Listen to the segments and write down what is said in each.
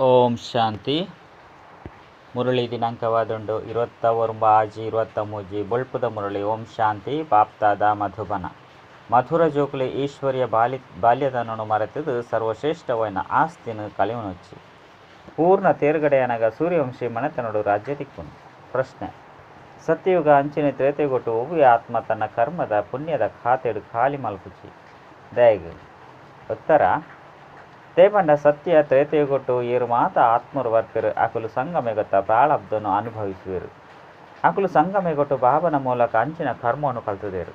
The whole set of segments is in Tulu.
ಓಂ ಶಾಂತಿ. ಮುರಳಿ ದಿನಾಂಕವಾದುಂಡು 29 6 23 ಬೊಳ್ಪುದ ಮುರಳಿ. ಓಂ ಶಾಂತಿ. ಬಾಪ್ತಾದ ಮಧುಬನ. ಮಧುರ ಜೋಕುಲೆ ಈಶ್ವರ್ಯ ಬಾಲ್ಯದನನು ಮರೆತದು ಸರ್ವಶ್ರೇಷ್ಠವೈನ ಆಸ್ತಿನ ಕಳೆಯುನೊಚ್ಚಿ ಪೂರ್ಣ ತೇರ್ಗಡೆಯನಗ ಸೂರ್ಯವಂಶಿ ಮನೆತನಡು ರಾಜ್ಯ ತಿಕ್ಕುನು. ಪ್ರಶ್ನೆ: ಸತ್ಯಯುಗ ಅಂಚಿನ ತ್ರೇತಯುಗೊಟ್ಟು ಒವ್ವೆ ಆತ್ಮ ತನ್ನ ಕರ್ಮದ ಪುಣ್ಯದ ಖಾತೆಡು ಖಾಲಿ ಮಲ್ಪುಚಿ ದಯಗ್? ಉತ್ತರ: ತೇಪಂಡ ಸತ್ಯ ತ್ರೇತಯುಗೊಟ್ಟು ಏರು ಮಾತ ಆತ್ಮರು ಬರ್ಪೆರು ಅಕುಲು ಸಂಗಮೆಗೊತ್ತ ಪ್ರಾಳಬ್ಧನು ಅನುಭವಿಸುವೆರು. ಅಕುಲು ಸಂಗಮೆಗೊಟ್ಟು ಬಾಬನ ಮೂಲಕ ಅಂಚಿನ ಕರ್ಮವನ್ನು ಕಲ್ತುದೇರು.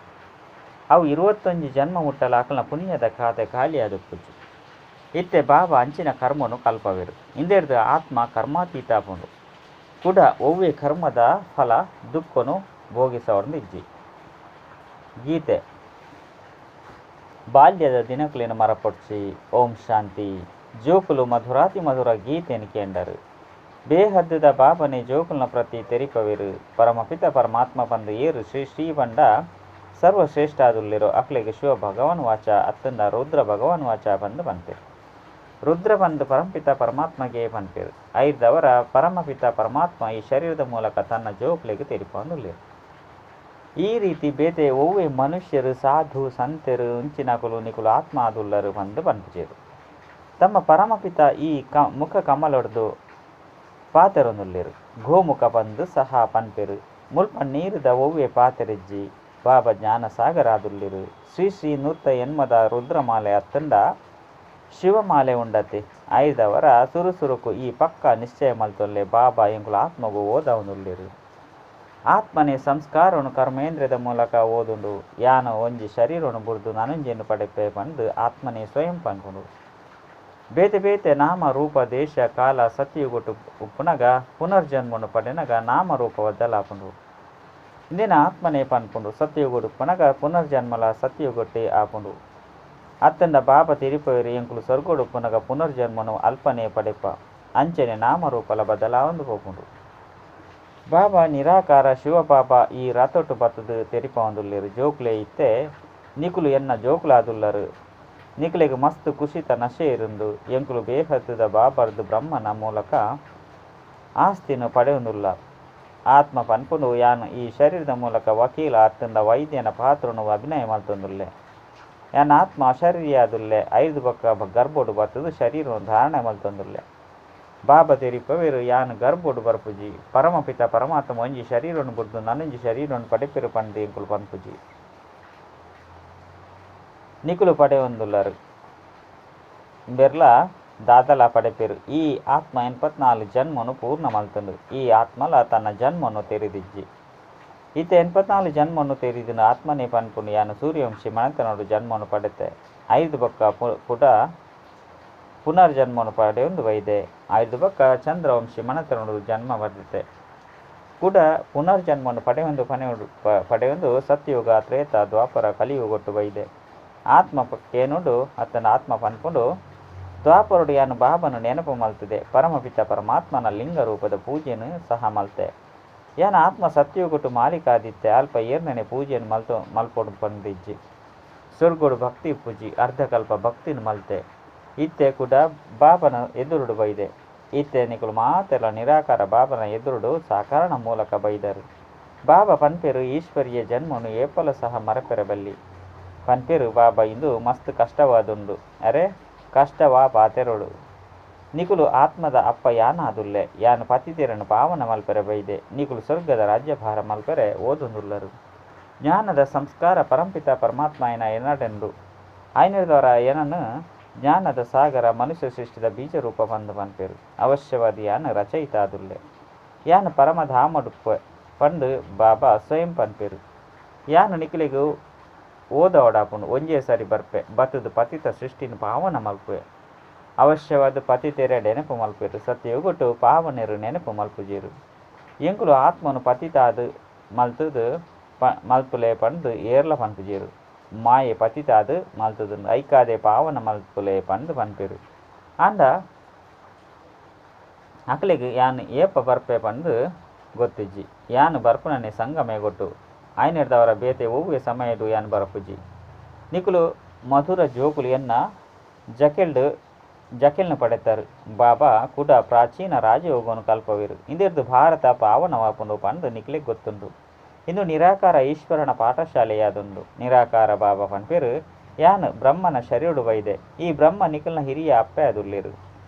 ಅವು 21 ಜನ್ಮ ಮುಟ್ಟಲ ಅಕಲ್ನ ಪುಣ್ಯದ ಖಾತೆ ಖಾಲಿಯಾದುಪ್ಪುಜಿ. ಇತ್ತೆ ಬಾಬಾ ಅಂಚಿನ ಕರ್ಮನು ಕಲ್ಪವೆರು. ಇಂದೆರ್ದು ಆತ್ಮ ಕರ್ಮಾತೀತಾಪುಂಡು. ಕುಡ ಒವ್ವೆ ಕರ್ಮದ ಫಲ ದುಃಖನು ಭೋಗಿಸವರ್ಂದಿಜ್ಜಿ. ಗೀತೆ: ಬಾಲ್ಯದ ದಿನಕುಲಿನ ಮರಪೊಡ್ಚಿ. ಓಂ ಶಾಂತಿ. ಜೋಕುಲು ಮಧುರಾತಿ ಮಧುರ ಗೀತೆಯನ್ನು ಕೇಂಡರು. ಬೇಹದ್ದುದ ಬಾಬನೆ ಜೋಕುಲ್ನ ಪ್ರತಿ ತೆರಿಪವೆರು. ಪರಮಪಿತ ಪರಮಾತ್ಮ ಬಂದು ಏರು ಶ್ರೀ ಶ್ರೀ ಬಂಡ ಸರ್ವಶ್ರೇಷ್ಠ ಆದುಲ್ಲಿರೋ ಅಕ್ಲೆಗೆ ಶಿವ ಭಗವಾನ್ ವಾಚ ಅತ್ತಂದ ರುದ್ರ ಭಗವಾನ್ ವಾಚ ಬಂದು ಪನ್ಪೆರು. ರುದ್ರ ಬಂದು ಪರಂಪಿತ ಪರಮಾತ್ಮಗೆ ಪನ್ಪೆರು. ಐದವರ ಪರಮಪಿತ ಪರಮಾತ್ಮ ಈ ಶರೀರದ ಮೂಲಕ ತನ್ನ ಜೋಕುಲೆಗೆ ತೆರಿಪವನುಲ್ಲೇರು. ಈ ರೀತಿ ಬೇತೆ ಒವ್ವೆ ಮನುಷ್ಯರು ಸಾಧು ಸಂತೆರು ಉಂಚಿನಕುಲು ನಿಕುಲು ಆತ್ಮ ಆದುಲ್ಲರು ಬಂದು ಪನ್ಪುಜೆರು. ತಮ್ಮ ಪರಮಪಿತ ಈ ಮುಖ ಕಮಲೊಡ್ದು ಪಾತೆರೊಂದುಲ್ಲೇರು. ಗೋಮುಖ ಬಂದು ಸಹ ಪನ್ಪೆರು. ಮುಲ್ಪ ನೀರುದ ಒವ್ವೆ ಪಾತೆರಿಜ್ಜಿ. ಬಾಬಾ ಜ್ಞಾನ ಸಾಗರಾದುಲ್ಲಿರು. ಶ್ರೀ ಶ್ರೀ 180 ರುದ್ರಮಾಲೆ ಅತ್ತಂಡ ಶಿವಮಾಲೆ ಉಂಡತೆ. ಐದವರ ಸುರುಸುರುಕು ಈ ಪಕ್ಕ ನಿಶ್ಚಯ ಮಲ್ತೊಲ್ಲೆ ಬಾಬಾ ಎಂಕುಲು ಆತ್ಮಗು ಓದವನುಲ್ಲೇರು. ಆತ್ಮನೇ ಸಂಸ್ಕಾರನು ಕರ್ಮೇಂದ್ರಿಯದ ಮೂಲಕ ಓದುಂಡು. ಯಾನ ಒಂಜಿ ಶರೀರನು ಬುಡ್ದು ನನಂಜೆನ್ನು ಪಡೆಪೆ ಪಂದು ಆತ್ಮನೇ ಸ್ವಯಂ ಪನ್ಪುಂಡು. ಬೇತೆ ಬೇತೆ ನಾಮ ರೂಪ ದೇಶ ಕಾಲ ಸತ್ಯಯುಗೊಟ್ಟು ಉಪ್ಪುನಗ ಪುನರ್ಜನ್ಮನು ಪಡೆನಗ ನಾಮ ರೂಪ ಬದಲಾಪುಂಡು. ಇಂದಿನ ಆತ್ಮನೇ ಪನ್ಪುಂಡು. ಸತ್ಯಯುಗೊಡು ಉಪ್ಪುನಗ ಪುನರ್ಜನ್ಮಲ ಸತ್ಯಯುಗೊಟ್ಟೆ ಆಪುಂಡು. ಅತ್ತಂಡ ಬಾಬಾ ತಿರುಪವೇರು ಎಂಕುಲು ಸ್ವರ್ಗೋಡು ಉಪ್ಪುನಗ ಪುನರ್ಜನ್ಮನು ಅಲ್ಪನೇ ಪಡೆಪ. ಅಂಚನೆ ನಾಮರೂಪಲ ಬದಲಾವೊಂದು ಪೋಪುಂಡು. ಬಾಬಾ ನಿರಾಕಾರ ಶಿವ ಬಾಬಾ ಈ ರಥೊಟ್ಟು ಬತ್ತದು ತೆರಿಪವೊಂದುಲ್ಲೆರು. ಜೋಕುಲೆ ಇತ್ತೆ ನಿಕುಲು ಎನ್ನ ಜೋಕುಲಾದುಲ್ಲರು. ನಿಕುಲೆಗ್ ಮಸ್ತ್ ಖುಷಿತ ನಶೆ ಇರುಂದು. ಎಂಕುಲು ಬೇಹದ್ದುದ ಬಾಬರ್ದು ಬ್ರಹ್ಮನ ಮೂಲಕ ಆಸ್ತಿನ ಪಡೆಯೊಂದುಲ್ಲ. ಆತ್ಮ ಪನ್ಪುಂಡು ಯಾನ್ ಈ ಶರೀರದ ಮೂಲಕ ವಕೀಲ ಅತ್ತಂಡ ವೈದ್ಯನ ಪಾತ್ರನು ಅಭಿನಯ ಮಲ್ತೊಂದುಲ್ಲೆ. ಯಾನ್ ಆತ್ಮ ಅಶರೀರಿಯಾದುಲ್ಲೆ. ಐದು ಬೊಕ್ಕ ಗರ್ಭೋಡು ಬತ್ತದು ಶರೀರನು ಧಾರಣೆ ಮಲ್ತೊಂದುಲ್ಲೆ. ಬಾಬಾ ತೆರಿಪವೇರು ಯಾನ್ ಗರ್ಭೋಡು ಬರ್ಪುಜಿ. ಪರಮಪಿತ ಪರಮಾತ್ಮ ಒಂಜಿ ಶರೀರನು ಬುಡ್ದು ನನೊಂಜಿ ಶರೀರನು ಪಡೆಪೆರು ಪಂದು ಎಂಕುಲು ಪನ್ಪುಜಿ. ನಿಕುಲು ಪಡೆಯೊಂದುಲ್ಲರು. ಬೆರ್ಲ ದಾದಲ ಪಡೆಪೆರು. ಈ ಆತ್ಮ 84 ಜನ್ಮನು ಪೂರ್ಣ ಮಲ್ತುಂಡು. ಈ ಆತ್ಮಲ ತನ್ನ ಜನ್ಮನು ತೆರಿದಿಜ್ಜಿ. ಇತ್ತೆ 84 ಜನ್ಮನು ತೆರಿದಿನ ಆತ್ಮನೇ ಪನ್ಪುಂಡು ಯಾನು ಸೂರ್ಯವಂಶಿ ಮನೆತನೋಡು ಜನ್ಮನು ಪಡೆತೆ. ಐದು ಬೊಕ್ಕ ಪುಟ ಪುನರ್ಜನ್ಮನು ಪಡೆಯೊಂದು ಬೈದೆ. ಐದು ಬೊಕ್ಕ ಚಂದ್ರವಂಶಿ ಮನೆತನೋಡು ಜನ್ಮ ಪಡೆತೆ. ಕೂಡ ಪುನರ್ಜನ್ಮನು ಪಡೆಯೊಂದು ಪಡೆಯೊಂದು ಸತ್ಯಯುಗ ತ್ರೇತ ದ್ವಾಪರ ಕಲಿಯುಗೊಟ್ಟು ಬೈದೆ. ಆತ್ಮ ಕೇನುಡು ಅತ್ತನ ಆತ್ಮ ಪನ್ಪುಂಡು ದ್ವಾಪರುಡು ಯಾನು ಬಾಬನು ನೆನಪು ಮಲ್ತದೆ. ಪರಮಪಿತ ಪರಮಾತ್ಮನ ಲಿಂಗ ರೂಪದ ಪೂಜೆನು ಸಹ ಮಲ್ತೆ. ಯಾನ ಆತ್ಮ ಸತ್ಯಯುಗೊಟ್ಟು ಮಾಲೀಕಾದಿತ್ತೆ. ಅಲ್ಪ ಏರ್ನನೆ ಪೂಜೆಯನ್ನು ಮಲ್ಪೊಡು ಪಂದಿಜ್ಜಿ. ಸ್ವರ್ಗೋಡು ಭಕ್ತಿ ಪೂಜಿ ಅರ್ಧಕಲ್ಪ ಭಕ್ತಿನ ಮಲ್ತೆ. ಇತ್ತೆ ಕೂಡ ಬಾಬನ ಎದುರುಡು ಬೈದೆ. ಇತ್ತೆ ನಿಕುಲು ಮಾತೆಲ್ಲ ನಿರಾಕಾರ ಬಾಬನ ಎದುರುಡು ಸಾಕಾರಣ ಮೂಲಕ ಬೈದರು. ಬಾಬಾ ಪನ್ಪೆರು ಈಶ್ವರಿಯ ಜನ್ಮನು ಏಪಲ ಸಹ ಮರಪೆರ ಬಲ್ಲಿ ಪನ್ಪೆರು. ಬಾಬಾ ಇಂದು ಮಸ್ತ್ ಕಷ್ಟವಾದುಂಡು. ಅರೆ ಕಷ್ಟವಾ ಪಾತೆರೋಡು. ನಿಕುಲು ಆತ್ಮದ ಅಪ್ಪ ಯಾನಾದುಲ್ಲೆ. ಯಾನು ಪತಿತೆರನ್ನು ಪಾವನ ಮಲ್ಪೆರೆ ಬೈದೆ. ನಿಕುಲು ಸ್ವರ್ಗದ ರಾಜ್ಯಭಾರ ಮಲ್ಪೆರೆ ಓದುಂದುಲ್ಲರು. ಜ್ಞಾನದ ಸಂಸ್ಕಾರ ಪರಂಪಿತ ಪರಮಾತ್ಮ ಎನ್ನಡೆಂಡು. ಆಯ್ನಿರ್ದವರ ಏನನ್ನು ಜ್ಞಾನದ ಸಾಗರ ಮನುಷ್ಯ ಸೃಷ್ಟಿದ ಬೀಜ ರೂಪ ಬಂದು ಪನ್ಪೆರು. ಅವಶ್ಯವಾದಿ ಯಾನು ರಚಯಿತ ಆದುಲ್ಲೆ. ಯಾನು ಪರಮಧಾಮಡು ಪಂದು ಬಾಬಾ ಸ್ವಯಂ ಪನ್ಪೆರು. ಯಾನು ನಿಕುಲೆಗು ಓದವಡಾಪುಂಡು. ಒಂಜೇ ಸಾರಿ ಬರ್ಪೆ ಬತ್ತದು ಪತಿತ ಸೃಷ್ಟಿನ ಪಾವನ ಮಲ್ಪುವೆ. ಅವಶ್ಯವಾದ ಪತಿತೆರೆ ನೆನಪು ಮಲ್ಪೆರು. ಸತ್ಯಯುಗೊಟ್ಟು ಪಾವನೆರು ನೆನಪು ಮಲ್ಪುಜೆರು. ಎಂಕುಲು ಆತ್ಮನು ಪತಿತಾದು ಮಲ್ತದು ಮಲ್ಪುಲೆ ಪಂದು ಏರ್ಲ ಪನ್ಪುಜೆರು. ಮಾಯೆ ಪತಿತಾದು ಮಲ್ತದು ಐಕಾದೆ ಪಾವನ ಮಲ್ಪುಲೆ ಪಂದು ಪನ್ಪೆರು. ಆಂಡ ಅಕಲೆಗ್ ಯಾನ್ ಏಪ ಬರ್ಪೆ ಪಂದು ಗೊತ್ತಿಜ್ಜಿ. ಯಾನು ಬರ್ಪುನನೆ ಸಂಗಮೇಗೊಟ್ಟು ಆಯ್ನೆರ್ದವರ ಬೇತೆ ಒವ್ವೆ ಸಮಯಡು ಯಾನ್ ಬರಪುಜಿ. ನಿಕುಲು ಮಧುರ ಜೋಕುಲು ಎನ್ನ ಜಕೆಲ್ಡ್ ಜಕೆಲ್ನ ಪಡೆತರು. ಬಾಬಾ ಕೂಡ ಪ್ರಾಚೀನ ರಾಜಯೋಗವನ್ನು ಕಲ್ಪವಿರು. ಇಂದಿರ್ದು ಭಾರತ ಪಾವನವಾಪುಂಡು ಪಂದು ನಿಕ್ಲೆ ಗೊತ್ತುಂಡು. ಇಂದು ನಿರಾಕಾರ ಈಶ್ವರನ ಪಾಠಶಾಲೆಯಾದುಂಡು. ನಿರಾಕಾರ ಬಾಬಾ ಪನ್ಪೆರು ಯಾನ್ ಬ್ರಹ್ಮನ ಶರೀರಡು ಬೈದೆ. ಈ ಬ್ರಹ್ಮ ನಿಕಲ್ನ ಹಿರಿಯ ಅಪ್ಪೆ ಆದುಲ್ಲೆರು.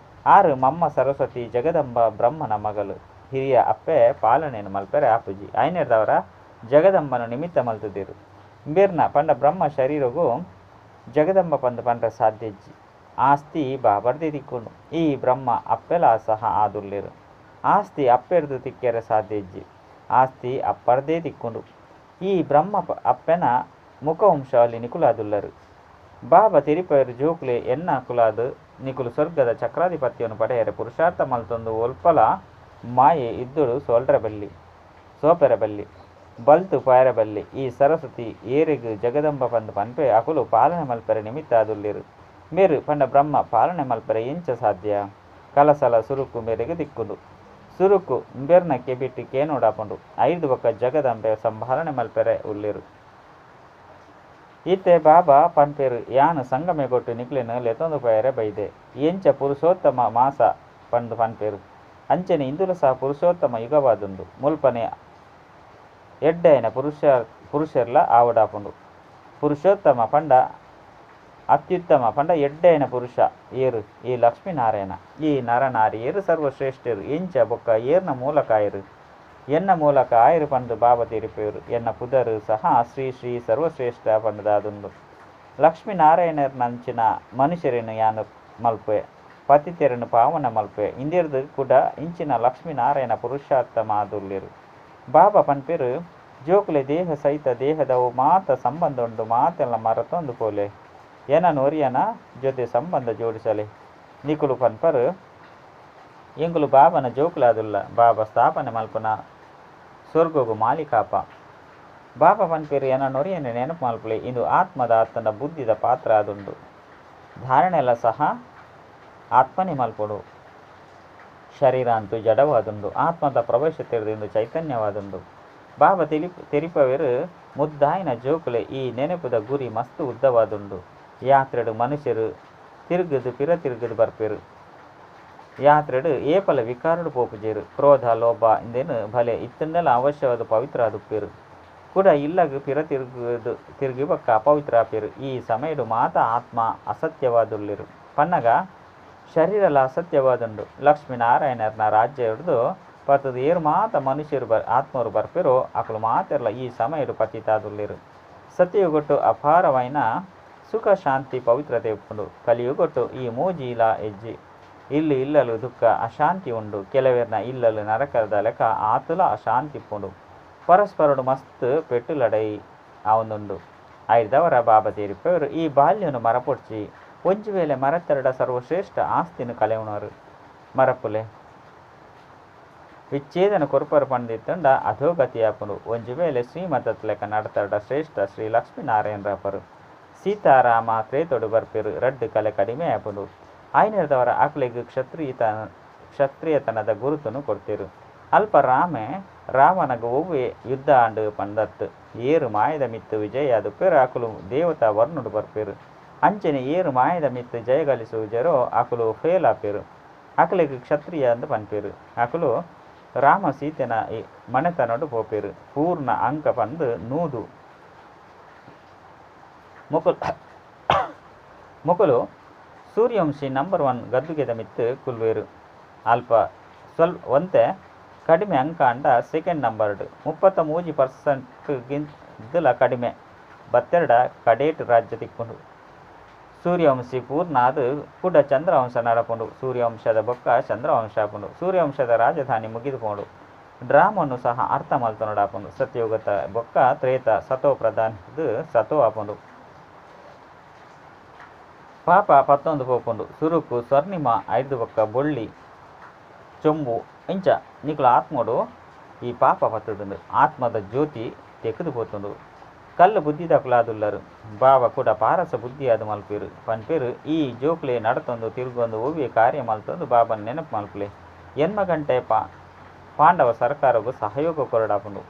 ಆರು ಮಮ್ಮ ಸರಸ್ವತಿ ಜಗದಂಬ ಬ್ರಹ್ಮನ ಮಗಲು. ಹಿರಿಯ ಅಪ್ಪೆ ಪಾಲನೆಯನ್ನು ಮಲ್ಪೆರೆ ಆಪುಜಿ. ಐನೆರ್ದವರ ಜಗದಂಬನ ನಿಮಿತ್ತ ಮಲ್ತುದಿರು. ಬೇರ್ನ ಪಂಡ ಬ್ರಹ್ಮ ಶರೀರಗು ಜಗದಂಬ ಪಂದು ಪಂಡ್ರೆ ಸಾಧ್ಯಜ್ಜಿ. ಆಸ್ತಿ ಬಾಬರ್ದೇ ತಿಕ್ಕೊಂಡು. ಈ ಬ್ರಹ್ಮ ಅಪ್ಪೆಲ ಸಹ ಆದುಲ್ಲೆರು. ಆಸ್ತಿ ಅಪ್ಪೆರ್ದು ತಿಕ್ಕೆರೆ ಸಾಧ್ಯಜ್ಜಿ. ಆಸ್ತಿ ಅಪ್ಪರ್ದೇ ತಿಕ್ಕೊಂಡು. ಈ ಬ್ರಹ್ಮ ಅಪ್ಪೆನ ಮುಖವಂಶಾವಳಿ ನಿಕುಲಾದುಲ್ಲರು. ಬಾಬಾ ತೆರಿಪೆರು ಜೋಕುಲೆ ಎನ್ನ ಕುಲಾದು ನಿಕುಲು ಸ್ವರ್ಗದ ಚಕ್ರಾಧಿಪತ್ಯವನ್ನು ಪಡೆಯರೆ ಪುರುಷಾರ್ಥ ಮಲ್ತೊಂದು ಒಲ್ಪಲ ಮಾಯೆ ಇದ್ದುಡು ಸೋಲ್ರಬಲ್ಲಿ ಸೋಪೆರಬಲ್ಲಿ ಬಲ್ತು ಪಾಯರಬಲ್ಲಿ. ಈ ಸರಸ್ವತಿ ಏರೆಗು ಜಗದಂಬ ಪಂದು ಪನ್ಪೆ ಅಕುಲು ಪಾಲನೆ ಮಲ್ಪೆರೆ ನಿಮಿತ್ತ ಆದುಲ್ಲೆರು. ಮೇರು ಪಂಡ ಬ್ರಹ್ಮ ಪಾಲನೆ ಮಲ್ಪೆರೆ ಎಂಚ ಸಾಧ್ಯ? ಕಲಸಲ ಸುರುಕು ಮೇರೆಗೆ ದಿಕ್ಕುಂಡು. ಸುರುಕು ಇಂಬೆರ್ನ ಕೆಬಿಟ್ಟು ಕೇನೋಡಾಪುಂಡು. ಐದು ಬೊಕ್ಕ ಜಗದಂಬೆ ಸಂಭಾಲನೆ ಮಲ್ಪೆರೆ ಉಲ್ಲೆರು. ಇತ್ತೆ ಬಾಬಾ ಪನ್ಪೆರು ಯಾನ್ ಸಂಗಮೆಗೊಟ್ಟು ನಿಕ್ಲೆನ್ ಲೆತೊಂದು ಪೋಯೆರೆ ಬೈದೆ. ಎಂಚ ಪುರುಷೋತ್ತಮ ಮಾಸ ಪಂದು ಪನ್ಪೆರು ಅಂಚನೆ ಇಂದುಲ ಸಹ ಪುರುಷೋತ್ತಮ ಯುಗವಾದುಂಡು. ಮುಲ್ಪನೆ ಎಡ್ಡೈನ ಪುರುಷರ್ಲ ಆವಡಾಪುಂಡು. ಪುರುಷೋತ್ತಮ ಪಂಡ ಅತ್ಯುತ್ತಮ ಪಂಡ ಎಡ್ಡೈನ ಪುರುಷ ಏರು ಈ ಲಕ್ಷ್ಮೀನಾರಾಯಣ. ಈ ನರನಾರಿಯರು ಸರ್ವಶ್ರೇಷ್ಠರು. ಎಂಚ ಬೊಕ್ಕ ಏರ್ನ ಮೂಲಕ ಆಯರು ಎನ್ನ ಮೂಲಕ ಆಯರು ಪಂದು ಬಾಬಾ ತೆರಿಪೆರು. ಎನ್ನ ಪುದರು ಸಹ ಶ್ರೀ ಶ್ರೀ ಸರ್ವಶ್ರೇಷ್ಠ ಪಂಡದಾದುಂಡು. ಲಕ್ಷ್ಮೀನಾರಾಯಣರ್ನಂಚಿನ ಮನುಷ್ಯರನ್ನು ಯಾನು ಮಲ್ಪೆ ಪತಿತೆರನ್ನು ಪಾವನ ಮಲ್ಪೆ. ಇಂದಿರ್ದು ಕೂಡ ಇಂಚಿನ ಲಕ್ಷ್ಮೀನಾರಾಯಣ ಪುರುಷಾರ್ಥಮ ಆದುಲ್ಲೆರು. ಬಾಬಾ ಪನ್ಪೆರು ಜೋಕುಲೆ ದೇಹ ಸಹಿತ ದೇಹದವು ಮಾತ ಸಂಬಂಧ ಉಂಡು. ಮಾತೆಲ್ಲ ಮರತೊಂದು ಪೋಲೆ ಎನ ನೋರಿಯನ ಜೊತೆ ಸಂಬಂಧ ಜೋಡಿಸಲೆ. ನಿಕುಲು ಪನ್ಪರು ಎಂಕುಲು ಬಾಬನ ಜೋಕುಲಾದುಲ್ಲ. ಬಾಬಾ ಸ್ಥಾಪನೆ ಮಲ್ಪನ ಸ್ವರ್ಗಗು ಮಾಲಿಕಾಪ. ಬಾಬಾ ಪನ್ಪೆರು ಎನ ನೊರಿಯನ ನೆನಪು ಮಲ್ಪಲೆ. ಇಂದು ಆತ್ಮದ ಆತನ ಬುದ್ಧಿದ ಪಾತ್ರ ಆದುಂಡು. ಧಾರಣೆಲ್ಲ ಸಹ ಆತ್ಮನೇ ಮಲ್ಪಡು. ಶರೀರ ಅಂತೂ ಜಡವಾದುಂಡು. ಆತ್ಮದ ಪ್ರವೇಶ ತೆರೆದು ಇಂದು ಚೈತನ್ಯವಾದುಂಡು. ಬಾಬಾ ತೆರಿಪವೆರು ಮುದ್ದಾಯಿನ ಜೋಕುಲೆ ಈ ನೆನಪುದ ಗುರಿ ಮಸ್ತ್ ಉದ್ದವಾದುಂಡು. ಯಾತ್ರೆಡು ಮನುಷ್ಯರು ತಿರುಗದು ಪಿರ ತಿರುಗದು ಬರ್ಪೆರು. ಯಾತ್ರೆಡು ಏಪಲ ವಿಕಾರಡು ಪೋಪುಜೇರು. ಕ್ರೋಧ ಲೋಭ ಇಂದೇನು ಭಲೆ ಇತ್ತಂಡೆಲ್ಲ ಅವಶ್ಯವಾದ ಪವಿತ್ರ ಆದುಪ್ಪೇರು. ಕೂಡ ಇಲ್ಲಗ ಪಿರ ತಿರುಗದು ತಿರುಗಿ ಬಕ್ಕ ಅಪವಿತ್ರ ಆಪೇರು. ಈ ಸಮಯಡು ಮಾತ ಆತ್ಮ ಅಸತ್ಯವಾದುಲ್ಲೆರು. ಪನ್ನಗ ಶರೀರಲ ಅಸತ್ಯವಾದುಂಡು. ಲಕ್ಷ್ಮೀನಾರಾಯಣರ್ನ ರಾಜ್ಯ ಹಿಡಿದು ಪತ್ತದ ಏರು ಮಾತ ಮನುಷ್ಯರು ಆತ್ಮರು ಬರ್ಪೇರೋ ಅಕಲು ಮಾತೆರ್ಲ ಈ ಸಮಯಡು ಪತಿತಾದುಲ್ಲೆರು. ಸತ್ಯಯುಗೊಟ್ಟು ಅಪಾರವೈನ ಸುಖ ಶಾಂತಿ ಪವಿತ್ರತೆ ಉಪ್ಪುಂಡು. ಕಲಿಯುಗೊಟ್ಟು ಈ ಮೂಜಿಲ ಹೆಜ್ಜೆ ಇಲ್ಲಿ ಇಲ್ಲಲು ದುಃಖ ಅಶಾಂತಿ ಉಂಡು. ಕೆಲವೆರ್ನ ಇಲ್ಲಲು ನರಕದ ಲೆಕ್ಕ ಆತುಲ ಅಶಾಂತಿ ಉಪ್ಪುಂಡು. ಪರಸ್ಪರಡು ಮಸ್ತ್ ಪೆಟ್ಟು ಲಡೈ ಆವೊಂದುಂಡು. ಐದವರ ಬಾಬಾ ತೀರಿಪವರು ಈ ಬಾಲ್ಯನು ಮರಪೊಡ್ಚಿ ಒಂಜಿ ವೇಳೆ ಮರತ್ತೆರಡ ಸರ್ವಶ್ರೇಷ್ಠ ಆಸ್ತಿನ ಕಲೆವನವರು ಮರಪುಲೆ ವಿಚ್ಛೇದನ ಕೊರ್ಪರು ಪಂಡಿತ್ತಂಡ ಅಧೋಗತಿಯಾಪುಂಡು. ಒಂಜಿ ವೇಳೆ ಶ್ರೀಮತತ್ ಲೆಕ್ಕ ನಡತರಡ ಶ್ರೇಷ್ಠ ಶ್ರೀ ಲಕ್ಷ್ಮೀನಾರಾಯಣರಪರು ಸೀತಾರಾಮ ತ್ರೇತೊಡು ಬರ್ಪೆರು. ರಡ್ಡು ಕಲೆ ಕಡಿಮೆ ಆಪುಂಡು. ಆಯ್ನೆರ್ದವರ ಆಕಲೆಗ್ ಕ್ಷತ್ರಿಯತನದ ಗುರುತನ್ನು ಕೊಡ್ತಿರು. ಅಲ್ಪ ರಾಮೆ ರಾವಣಗ ಒವ್ವೆ ಯುದ್ಧ ಆಂಡು ಪಂದತ್ತು. ಏರು ಮಾಯದ ಮಿತ್ತು ವಿಜಯ ಆದುಪ್ಪೆರು ಆಕುಲು ದೇವತಾ ವರ್ಣುಡು ಬರ್ಪೆರು. ಅಂಚನೆ ಏರು ಮಾಯದ ಮಿತ್ತು ಜಯಗಳಿಸುವುಜರೋ ಆಕುಲು ಫೇಲ್ ಆಪೆರು. ಆಕಲೆಗ್ ಕ್ಷತ್ರಿಯ ಅಂದು ಪನ್ಪೆರು. ಆಕುಲು ರಾಮ ಸೀತೆನ ಮನೆತನೊಡು ಪೋಪೆರು. ಪೂರ್ಣ ಅಂಕ ಪಂದು 100. ಮುಕುಲು ಸೂರ್ಯವಂಶಿ ನಂಬರ್ 1 ಗದ್ದುಗೆದ ಮಿತ್ತು ಕುಲ್ವೇರು. ಅಲ್ಪ ಸ್ವಲ್ಪ ಒಂತೆ ಕಡಿಮೆ ಅಂಕ ಅಂಡ ಸೆಕೆಂಡ್ ನಂಬರ್ಡ್ 33% ಗಿಂತಲ ಕಡಿಮೆ ಬತ್ತೆರಡ ಕಡೇಟ್ ರಾಜ್ಯ ತಿಕ್ಕೊಂಡು. ಸೂರ್ಯವಂಶಿ ಪೂರ್ಣ ಅದು ಕೂಡ ಚಂದ್ರವಂಶ ನಡಪುಂಡು. ಸೂರ್ಯವಂಶದ ಬೊಕ್ಕ ಚಂದ್ರವಂಶ ಆಪುಂಡು. ಸೂರ್ಯವಂಶದ ರಾಜಧಾನಿ ಮುಗಿದು ಪೋಂಡು. ಡ್ರಾಮನ್ನು ಸಹ ಅರ್ಥ ಮಲ್ತೊನಡಾಪುಂಡು. ಸತ್ಯಯುಗತ ಬೊಕ್ಕ ತ್ರೇತ ಸತೋ ಪ್ರಧಾನ ಸತೋ ಆಪುಂಡು. ಪಾಪ 19 ಪೋಪುಂಡು. ಸುರುಕು ಸ್ವರ್ಣಿಮ ಐದು ಬೊಕ್ಕ ಬೊಳ್ಳಿ ಚೊಂಬು ಇಂಚ ನಿಕುಲ ಆತ್ಮಡು ಈ ಪಾಪ ಪತ್ತದುಂಡು. ಆತ್ಮದ ಜ್ಯೋತಿ ತೆಗೆದು ಪೋತುಂಡು. ಕಲ್ಲು ಬುದ್ಧಿದಕುಲಾದುಲ್ಲರು. ಬಾವ ಕೂಡ ಪಾರಸ ಬುದ್ಧಿಯಾದ ಮಲ್ಪೇರು ಪನ್ಪೇರು. ಈ ಜೋಕ್ಲೆ ನಡತೊಂದು ತಿರುಗೊಂದು ಒವ್ವೆ ಕಾರ್ಯ ಮಲ್ತೊಂದು ಬಾಬನ ನೆನಪು ಮಲ್ಪಲೆ. ಎನ್ಮ ಗಂಟೆ ಪಾಂಡವ ಸರ್ಕಾರಗೂ ಸಹಯೋಗ ಕೊರಡಾಪುಂಡು.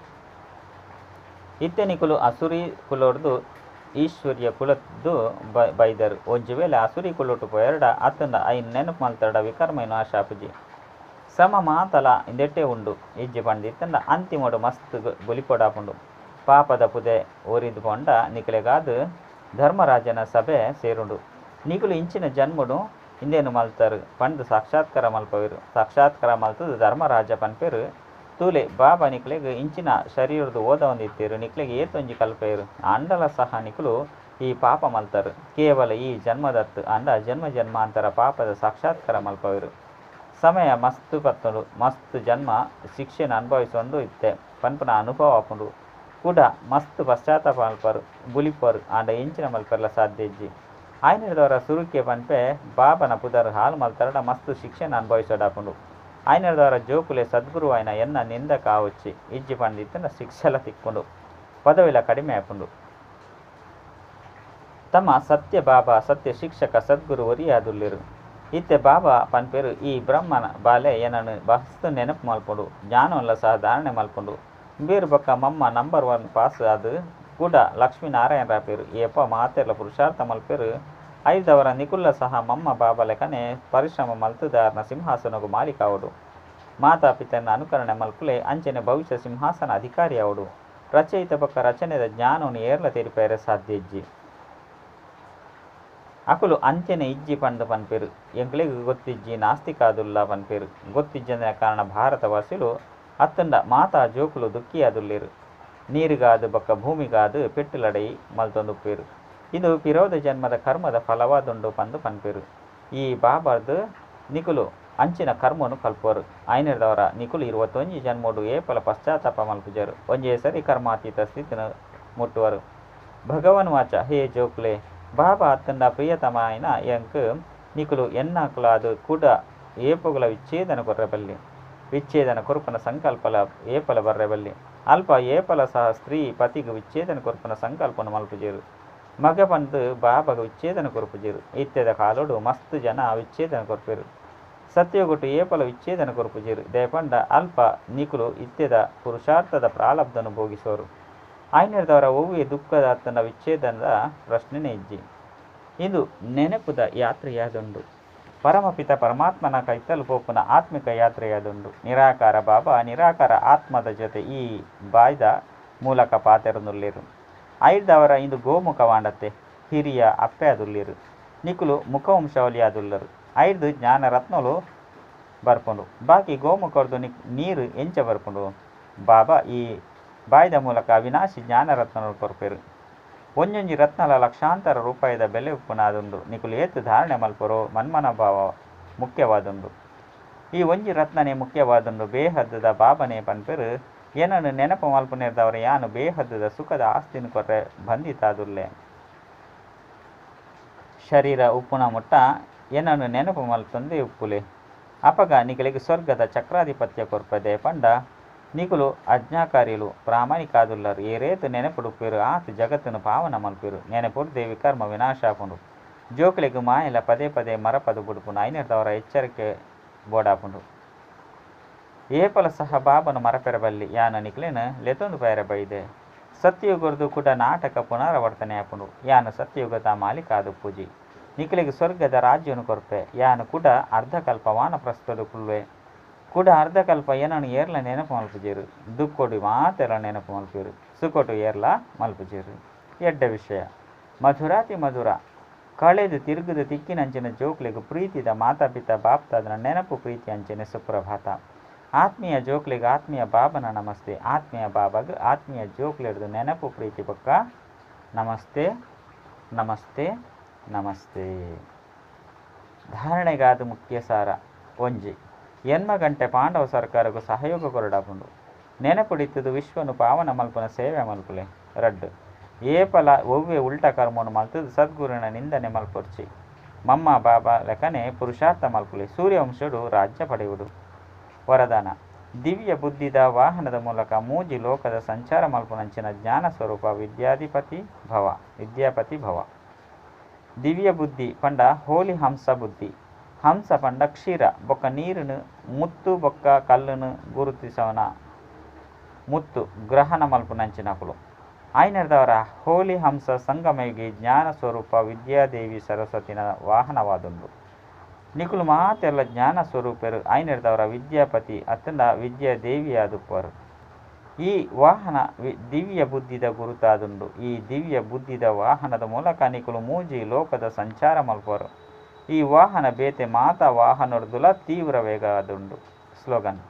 ಇತ್ತೆ ನಿಕುಲು ಅಸುರಿ ಕುಲೊಡ್ದು ಈಶ್ವರ್ಯ ಕುಲದ್ದು ಬೈದರು. ಒಂಜಿ ವೇಳೆ ಅಸುರಿ ಕುಲೊಟು ಪೋಯರ್ಡ ಅತ್ತಂಡ ಐನ್ ನೆನಪು ಮಲ್ತರ್ಡ ವಿಕರ್ಮ ನಾಶಾಪುಜಿ. ಶ್ರಮ ಮಾತಲ ಇಂದೆಟ್ಟೆ ಉಂಡು. ಇಜ್ಜಿ ಪಂಡಿತ್ತಂಡ ಅಂತಿಮೊಡು ಮಸ್ತ್ ಬುಲಿಪೊಡಾಪುಂಡು. ಪಾಪದ ಪುದೆ ಒರಿದು ಪೋಂಡ ನಿಕಲೆಗಾದ್ ಧರ್ಮರಾಜನ ಸಭೆ ಸೇರುಂಡು. ನಿಕುಲು ಇಂಚಿನ ಜನ್ಮಡು ಇಂದೇನು ಮಲ್ತರು ಪಂದ್ ಸಾಕ್ಷಾತ್ಕಾರ ಮಲ್ಪವೆರು. ಸಾಕ್ಷಾತ್ಕಾರ ಮಲ್ತದು ಧರ್ಮರಾಜ ಪನ್ಪೆರು ತೂಲೆ ಬಾಬಾ ನಿಕ್ಲೆಗ್ ಇಂಚಿನ ಶರೀರದು ಓದವೊಂದಿತ್ತೆರು ನಿಕ್ಲೆಗ್ ಏತೊಂಜಿ ಕಲ್ಪೆರು ಆಂಡಲ ಸಹ ನಿಕುಲು ಈ ಪಾಪ ಮಲ್ತರು. ಕೇವಲ ಈ ಜನ್ಮದತ್ತು ಆಂಡ ಜನ್ಮ ಜನ್ಮಾಂತರ ಪಾಪದ ಸಾಕ್ಷಾತ್ಕಾರ ಮಲ್ಪವೆರು. ಸಮಯ ಮಸ್ತ್ ಪತ್ತುಂಡು ಮಸ್ತ್ ಜನ್ಮ ಶಿಕ್ಷೆನ ಅನುಭವಿಸೊಂದು ಇತ್ತೆ ಪನ್ಪುನ ಅನುಭವ ಆಪುಂಡು. ಕೂಡ ಮಸ್ತ್ ಪಶ್ಚಾತ್ತಾಪ ಮಲ್ಪರು ಬುಲಿಪರು ಆಂಡ ಎಂಚಿನ ಮಲ್ಪೆರ್ಲ ಸಾಧ್ಯ ಇಜ್ಜಿ. ಆಯ್ನದವರ ಸುರುಕೆ ಪನ್ಪೆ ಬಾಬನ ಪುದರ್ ಹಾಲು ಮಲ್ತರಡ ಮಸ್ತ್ ಶಿಕ್ಷೆನ ಅನುಭವಿಸೋಡಾಪುಂಡು. ಆಯ್ನದವರ ಜೋಕುಲೆ ಸದ್ಗುರು ಆಯ್ನ ಎನ್ನ ನಿಂದ ಕಾವೊಚ್ಚಿ ಇಜ್ಜಿ ಪಂಡಿತ್ತಂಡ ಶಿಕ್ಷೆಲ ತಿಕ್ಕೊಂಡು ಪದವಿಲ ಕಡಿಮೆ ಆಪುಂಡು. ತಮ್ಮ ಸತ್ಯ ಬಾಬಾ ಸತ್ಯ ಶಿಕ್ಷಕ ಸದ್ಗುರು ಒರಿಯಾದುಲ್ಲೆರು. ಇತ್ತೆ ಬಾಬಾ ಪನ್ಪೆರು ಈ ಬ್ರಹ್ಮನ ಬಾಲೆ ಏನನ್ನು ಮಸ್ತ್ ನೆನಪು ಮಲ್ಪುಂಡು ಜ್ಞಾನವಲ್ಲ ಸಹ ಧಾರಣೆ ಮಲ್ಪುಂಡು. ಬೇರು ಬೊಕ್ಕ ಮಮ್ಮ ನಂಬರ್ 1 ಪಾಸ್ ಅದು ಕೂಡ ಲಕ್ಷ್ಮೀನಾರಾಯಣ ರಾಪೇರು ಏಪ ಮಾತೆರ್ಲ ಪುರುಷಾರ್ಥ ಮಲ್ಪೆರು. ಐದವರ ನಿಕುಲ್ಲ ಸಹ ಮಮ್ಮ ಬಾಬಾ ಲೆಕ್ಕನೆ ಪರಿಶ್ರಮ ಮಲ್ತುದಾರನ ಸಿಂಹಾಸನಗು ಮಾಲೀಕಾವಡು. ಮಾತಾ ಪಿತನ ಅನುಕರಣೆ ಮಲ್ಪುಲೆ ಅಂಚನೆ ಭವಿಷ್ಯ ಸಿಂಹಾಸನ ಅಧಿಕಾರಿ ಅವಡು. ರಚಯಿತ ಬೊಕ್ಕ ರಚನೆದ ಜ್ಞಾನವನ್ನು ಏರ್ಲ ತೆರಿಪೇರೆ ಸಾಧ್ಯ ಇಜ್ಜಿ. ಅಕುಲು ಅಂಚನೆ ಇಜ್ಜಿ ಪಂದು ಪನ್ಪೆರು ಎಂಕ್ಲೆಗ್ ಗೊತ್ತಿಜ್ಜಿ ನಾಸ್ತಿಕಾದುಲ್ಲ ಪನ್ಪೆರು. ಗೊತ್ತಿಜ್ಜಂದಿನ ಕಾರಣ ಭಾರತವಾಸಿಲು ಅತ್ತಂಡ ಮಾತಾ ಜೋಕುಲು ದುಃಖಿಯಾದುಲ್ಲೆರು. ನೀರುಗಾದು ಬೊಕ್ಕ ಭೂಮಿಗಾದು ಪೆಟ್ಟು ಲಡೈ ಮಲ್ತೊಂದುಪ್ಪೇರು. ಇದು ಪಿರೋಧ ಜನ್ಮದ ಕರ್ಮದ ಫಲವಾದುಂಡು ಪಂದು ಪನ್ಪೆರು. ಈ ಬಾಬಾರ್ದು ನಿಕುಲು ಅಂಚಿನ ಕರ್ಮನು ಕಲ್ಪೋರು. ಆಯ್ನದವರ ನಿಕುಲು 21 ಜನ್ಮೋಡು ಏಪಲ ಪಶ್ಚಾತ್ತಾಪ ಮಲ್ಪುಜರು. ಒಂಜೇ ಸರಿ ಕರ್ಮಾತೀತ ಸ್ಥಿತಿನ ಮುಟ್ಟುವರು. ಭಗವನ್ ವಾಚ ಹೇ ಜೋಕುಲೆ ಬಾಬಾ ಅತ್ತಂಡ ಪ್ರಿಯತಮಾಯನ ಎಂಕ್ ನಿಕುಲು ಎನ್ನಾಕುಲಾದು ಕೂಡ ಏಪೊಗುಲ ವಿಚ್ಛೇದನ ಕೊರ್ರೆಬಲ್ಲಿ. ವಿಚ್ಛೇದನ ಕೊರ್ಪುನ ಸಂಕಲ್ಪಲ ಏಪಲ ಬರ್ರೆಬಲ್ಲಿ. ಅಲ್ಪ ಏಪಲ ಸಹ ಸ್ತ್ರೀ ಪತಿಗೆ ವಿಚ್ಛೇದನ ಕೊರ್ಪುನ ಸಂಕಲ್ಪನ ಮಲ್ಪುಜೇರು. ಮಗ ಪಂದು ಬಾಬಾಗ ವಿಚ್ಛೇದನ ಕೊರ್ಪುಜೇರು. ಇತ್ತೆದ ಕಾಲೋಡು ಮಸ್ತ್ ಜನ ವಿಚ್ಛೇದನ ಕೊರ್ಪೆರು. ಸತ್ಯಗೊಟ್ಟು ಏಪಲ ವಿಚ್ಛೇದನ ಕೊರ್ಪುಜೇರು. ದಯಪಂಡ ಅಲ್ಪ ನಿಕುಲು ಇತ್ತೆದ ಪುರುಷಾರ್ಥದ ಪ್ರಾಲಬ್ಧನು ಭೋಗಿಸೋರು. ಆಯ್ನದವರ ಒವ್ವೇ ದುಃಖದ ಅತ್ತಂಡ ವಿಚ್ಛೇದನದ ಪ್ರಶ್ನೆನೇ ಇಜ್ಜಿ. ಇದು ನೆನಪುದ ಯಾತ್ರೆಯಾದುಂಡು. ಪರಮಪಿತ ಪರಮಾತ್ಮನ ಕೈತಲು ಪೋಪುನ ಆತ್ಮಿಕ ಯಾತ್ರೆಯಾದುಂಡು. ನಿರಾಕಾರ ಬಾಬಾ ನಿರಾಕಾರ ಆತ್ಮದ ಜೊತೆ ಈ ಬಾಯ್ದ ಮೂಲಕ ಪಾತೆರೊಂದುಲ್ಲೆರು. ಐದವರ ಇಂದು ಗೋಮುಖವಾಂಡತ್ತೆ ಹಿರಿಯ ಅಪ್ಪೆ ಆದುಲ್ಲೆರು. ನಿಕುಲು ಮುಖವಂಶಾವಳಿಯಾದುಲ್ಲರು. ಐದು ಜ್ಞಾನ ರತ್ನಲು ಬರ್ಪುಂಡು. ಬಾಕಿ ಗೋಮುಖರ್ದು ನೀರು ಎಂಚ ಬರ್ಪುಂಡು. ಬಾಬಾ ಈ ಬಾಯ್ದ ಮೂಲಕ ಅವಿನಾಶಿ ಜ್ಞಾನ ರತ್ನಲು ಕೊರ್ಪೆರು. ಒಂಜೊಂಜಿ ರತ್ನಲ ಲಕ್ಷಾಂತರ ರೂಪಾಯಿದ ಬೆಲೆ ಉಪ್ಪುನಾದುಂಡು. ನಿಕುಲು ಏತು ಧಾರಣೆ ಮಲ್ಪರೋ ಮನ್ಮನ ಭಾವ ಮುಖ್ಯವಾದುಂಡು. ಈ ಒಂಜಿ ರತ್ನನೇ ಮುಖ್ಯವಾದುಂಡು. ಬೇಹದ್ದದ ಬಾಬನೇ ಪನ್ಪೆರು ಏನನ್ನು ನೆನಪು ಮಲ್ಪುನೆರ್ದವರ ಯಾನು ಬೇಹದ್ದದ ಸುಖದ ಆಸ್ತಿನ ಕೊರ್ರೆ ಬಂಧಿತಾದುಲ್ಲೆ. ಶರೀರ ಉಪ್ಪುನ ಮುಟ್ಟ ಏನನ್ನು ನೆನಪು ಮಲ್ತೊಂದೇ ಉಪ್ಪುಲೆ. ಅಪಗ ನಿಕಲಿಗೆ ಸ್ವರ್ಗದ ಚಕ್ರಾಧಿಪತ್ಯ ಕೊರ್ಪದೆ ಪಂಡ ನಿಕುಲು ಅಜ್ಞಾಕಾರಿಲು ಪ್ರಾಮಾಣಿಕಾದುಲ್ಲರು. ಏರೇತು ನೆನಪುಡುಪ್ಪೇರು ಆತು ಜಗತ್ತನ್ನು ಪಾವನ ಮಲ್ಪೇರು. ನೆನಪುಡ್ದೆ ವಿಕರ್ಮ ವಿನಾಶ ಆಪುಂಡು. ಜೋಕುಲೆಗ್ ಮಾಯಲ ಪದೇ ಪದೇ ಮರಪದು ಬುಡುಪುಂಡು. ಐನೆರ್ದವರ ಎಚ್ಚರಿಕೆ ಬೋಡಾಪುಂಡು. ಏಪಲ ಸಹ ಬಾಬನ ಮರಪೆರ ಬಲ್ಲಿ ಯಾನು ನಿಕ್ಲೆನ್ ಲೆತೊಂದು ಪೇರೆ ಬೈದೆ. ಸತ್ಯಯುಗರ್ದು ಕೂಡ ನಾಟಕ ಪುನರಾವರ್ತನೆ ಆಪುಂಡು. ಯಾನು ಸತ್ಯಯುಗದ ಮಾಲೀಕಾದುಪ್ಪುಜಿ. ನಿಕ್ಲೆಗ್ ಸ್ವರ್ಗದ ರಾಜ್ಯನು ಕೊರ್ಪೆ. ಯಾನು ಕೂಡ ಅರ್ಧಕಲ್ಪ ವಾನಪ್ರಸ್ಥಡು ಕುಲ್ವೆ. ಕೂಡ ಅರ್ಧಕಲ್ಪ ಏನನ್ನು ಏರ್ಲ ನೆನಪು ಮಲ್ಪುಜೇರು. ದುಕ್ಕೊಡು ಮಾತೆಲ್ಲ ನೆನಪು ಮಲ್ಪೇರು. ಸುಕೊಟು ಏರ್ಲ ಮಲ್ಪುಜೇರು. ಎಡ್ಡೆ ವಿಷಯ ಮಧುರಾತಿ ಮಧುರ ಕಳೆದು ತಿರುಗದ ತಿಕ್ಕಿನಂಚಿನ ಜೋಕ್ಲೆಗ್ ಪ್ರೀತಿದ ಮಾತಾಪಿತ ಬಾಪ್ತಾದನ ನೆನಪು ಪ್ರೀತಿ ಅಂಚನೆ ಸುಪ್ರಭಾತ. ಆತ್ಮೀಯ ಜೋಕ್ಲೆಗ್ ಆತ್ಮೀಯ ಬಾಬನ ನಮಸ್ತೆ. ಆತ್ಮೀಯ ಬಾಬಾಗ್ ಆತ್ಮೀಯ ಜೋಕ್ಲೆಡ್ದು ನೆನಪು ಪ್ರೀತಿ ಪಕ್ಕ ನಮಸ್ತೆ ನಮಸ್ತೆ ನಮಸ್ತೆ. ಧಾರಣೆಗಾದ ಮುಖ್ಯ ಸಾರ ಒಂಜಿ ಎನ್ಮ ಗಂಟೆ ಪಾಂಡವ ಸರ್ಕಾರಕ್ಕೂ ಸಹಯೋಗ ಕೊರಡಾಪುಂಡು. ನೆನಪುಡಿತ್ತದು ವಿಶ್ವನು ಪಾವನ ಮಲ್ಪನ ಸೇವೆ ಮಲ್ಪುಲೆ. ರಡ್ಡು ಏಪಲ ಒವ್ವೆ ಉಲ್ಟ ಕರ್ಮನು ಮಲ್ತದು ಸದ್ಗುರುನ ನಿಂದನೆ ಮಲ್ಪೊರ್ಚಿ. ಮಮ್ಮ ಬಾಬಾ ಲೆಕ್ಕನೆ ಪುರುಷಾರ್ಥ ಮಲ್ಪುಲೆ. ಸೂರ್ಯವಂಶಡು ರಾಜ್ಯ ಪಡೆಯುವುದು. ವರದಾನ ದಿವ್ಯ ಬುದ್ಧಿದ ವಾಹನದ ಮೂಲಕ ಮೂಜಿ ಲೋಕದ ಸಂಚಾರ ಮಲ್ಪುನಂಚಿನ ಜ್ಞಾನ ಸ್ವರೂಪ ವಿದ್ಯಾಧಿಪತಿ ಭವ ವಿದ್ಯಾಪತಿ ಭವ. ದಿವ್ಯ ಬುದ್ಧಿ ಪಂಡ ಹೋಲಿ ಹಂಸ ಬುದ್ಧಿ. ಹಂಸ ಪಂಡ ಕ್ಷೀರ ಬೊಕ್ಕ ನೀರನ್ನು ಮುತ್ತು ಬೊಕ್ಕ ಕಲ್ಲನ್ನು ಗುರುತಿಸವನ ಮುತ್ತು ಗ್ರಹಣ ಮಲ್ಪುನಂಚಿನಕುಲು. ಆಯಿನೆಡ್ದಾವರ ಹೋಲಿ ಹಂಸ ಸಂಗಮಯುಗಿ ಜ್ಞಾನ ಸ್ವರೂಪ ವಿದ್ಯಾದೇವಿ ಸರಸ್ವತಿನ ವಾಹನವಾದುಂಡು. ನಿಕುಲು ಮಾತೆರ್ಲ ಜ್ಞಾನ ಸ್ವರೂಪೆರ್ ಆಯಿನೆಡ್ದಾವರ ವಿದ್ಯಾಪತಿ ಅತ್ತುಂಡ ವಿದ್ಯಾದೇವಿಯಾದುಪ್ಪರು. ಈ ವಾಹನ ದಿವ್ಯ ಬುದ್ಧಿದ ಗುರುತಾದುಂಡು. ಈ ದಿವ್ಯ ಬುದ್ಧಿದ ವಾಹನದ ಮೂಲಕ ನಿಕುಲು ಮೂಜಿ ಲೋಕದ ಸಂಚಾರ ಮಲ್ಪುವರು. ಈ ವಾಹನ ಬೇತೆ ಮಾತಾ ವಾಹನೊಡ್ದುಲ ತೀವ್ರ ವೇಗ ಆದುಂಡು. ಸ್ಲೋಗನ್: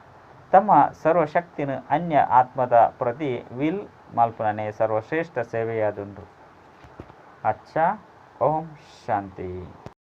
ತಮ್ಮ ಸರ್ವಶಕ್ತಿನ ಅನ್ಯ ಆತ್ಮದ ಪ್ರತಿ will ಮಲ್ಪುನನೇ ಸರ್ವಶ್ರೇಷ್ಠ ಸೇವೆಯಾದುಂಡು. ಅಚ್ಚಾ, ಓಂ ಶಾಂತಿ.